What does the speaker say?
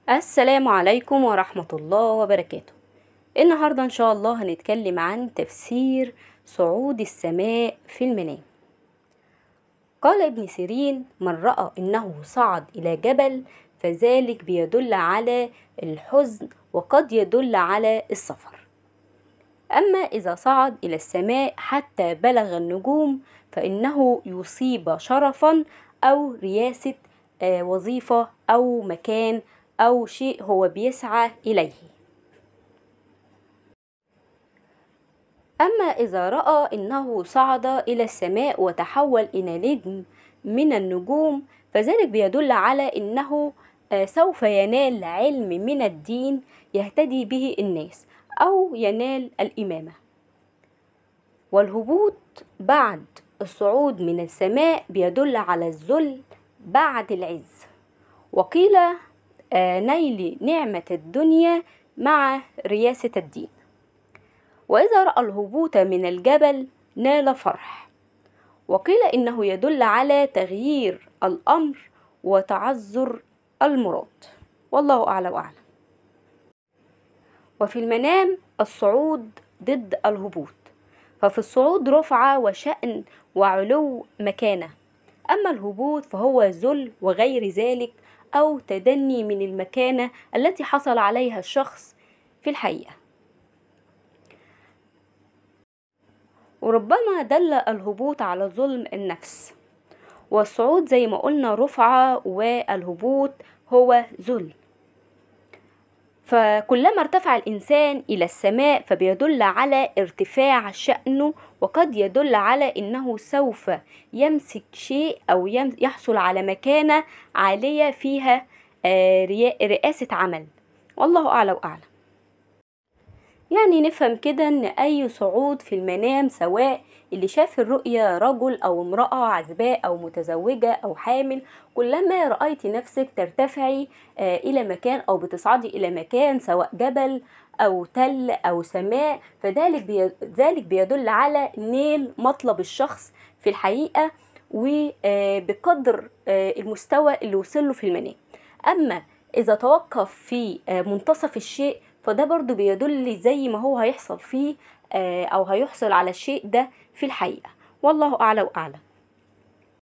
السلام عليكم ورحمة الله وبركاته. النهاردة إن شاء الله هنتكلم عن تفسير صعود السماء في المنام. قال ابن سيرين: من رأى إنه صعد إلى جبل فذلك بيدل على الحزن وقد يدل على السفر. أما إذا صعد إلى السماء حتى بلغ النجوم فإنه يصيب شرفا أو رياسة وظيفة أو مكان أو شيء هو بيسعى إليه. أما إذا رأى أنه صعد إلى السماء وتحول إلى نجم من النجوم فذلك بيدل على أنه سوف ينال علم من الدين يهتدي به الناس أو ينال الإمامة. والهبوط بعد الصعود من السماء بيدل على الذل بعد العز، وقيل نيل نعمة الدنيا مع رياسة الدين. وإذا رأى الهبوط من الجبل نال فرح، وقيل إنه يدل على تغيير الأمر وتعذر المراد، والله أعلى وأعلم. وفي المنام الصعود ضد الهبوط، ففي الصعود رفعة وشأن وعلو مكانة، أما الهبوط فهو ذل وغير ذلك أو تدني من المكانة التي حصل عليها الشخص في الحقيقة. وربما دل الهبوط على ظلم النفس، والصعود زي ما قلنا رفعة والهبوط هو ذل. فكلما ارتفع الإنسان إلى السماء فبيدل على ارتفاع شأنه، وقد يدل على أنه سوف يمسك شيء أو يحصل على مكانة عالية فيها رئاسة عمل، والله أعلى وأعلم. يعني نفهم كده أن أي صعود في المنام، سواء اللي شاف الرؤية رجل أو امرأة عزباء أو متزوجة أو حامل، كلما رأيت نفسك ترتفعي إلى مكان أو بتصعدي إلى مكان سواء جبل أو تل أو سماء، فذلك بيدل على نيل مطلب الشخص في الحقيقة وبقدر المستوى اللي وصله في المنام. أما إذا توقف في منتصف الشيء فده برضو بيدل زي ما هو هيحصل فيه أو هيحصل على الشيء ده في الحقيقة، والله أعلى وأعلم.